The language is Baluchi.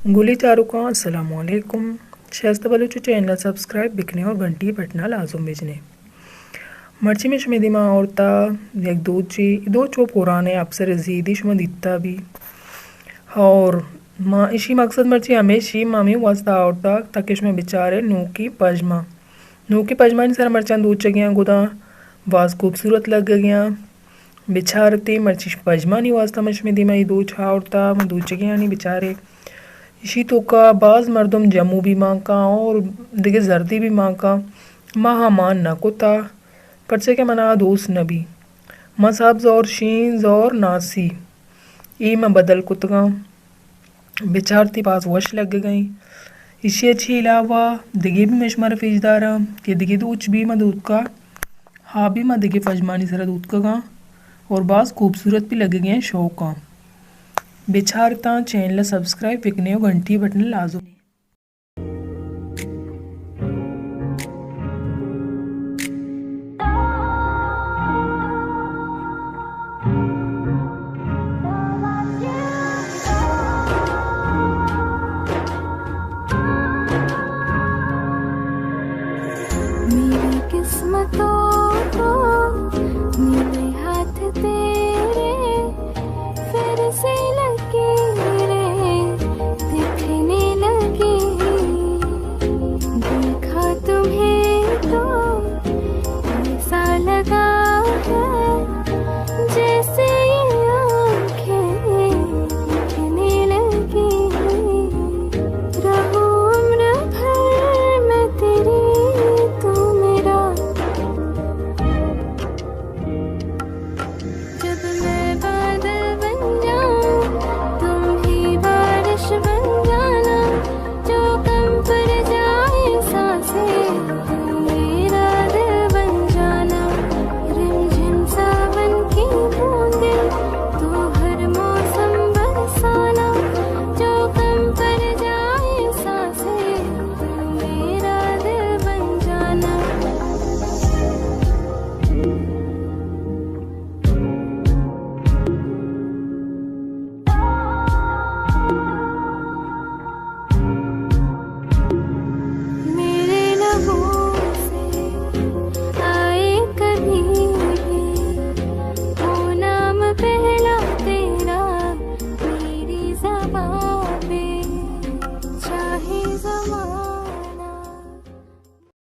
گلی چاروکاں، السلام علیکم۔ شائستہ بلوچ چینل ءَ سبسکرائب بکنے اور گھنٹی بٹن ءَ لازم بجنے۔ مرچی من شمے دیما آورتا یک دوچی، دوچ و پرانے اپسر زیدی شما دیتا بی۔ اور ما اشی مقصد مرچی ہمیشی ما ہمیں واسطہ آورتا تاکہ شما بچارے نوکی پژما۔ نوکی پژمانی سر مرچاں دوچگیاں گداں باز خوبصورت لگگیاں۔ بچارتے مرچی پژمانی واسطہ من شمے دیما ای دوچ آورتا، من دوچگیانی بچارے۔ اشی توکا باز مردم جمو بی مانکا اور دگہ زردی بی مانکا۔ ما ہا مان نہ کتا، پرچہ کہ منا دوست نہ بی۔ ما سبز اور شینز اور ناسی ای ما بدل کتگاں۔ بچارتی باز وش لگگئیں۔ اشی چی علاوہ دگہ بھی من شمارا پیش داراں کہ دگہ دوچ بھی ما دوتکا، ہا بھی ما دگہ پژمانی سرا دوتکگاں اور باز خوبصورت بھی لگگئیں شوقاں۔ بچارتاں چینل سبسکرائب بکنے و گھنٹی بٹن لازم۔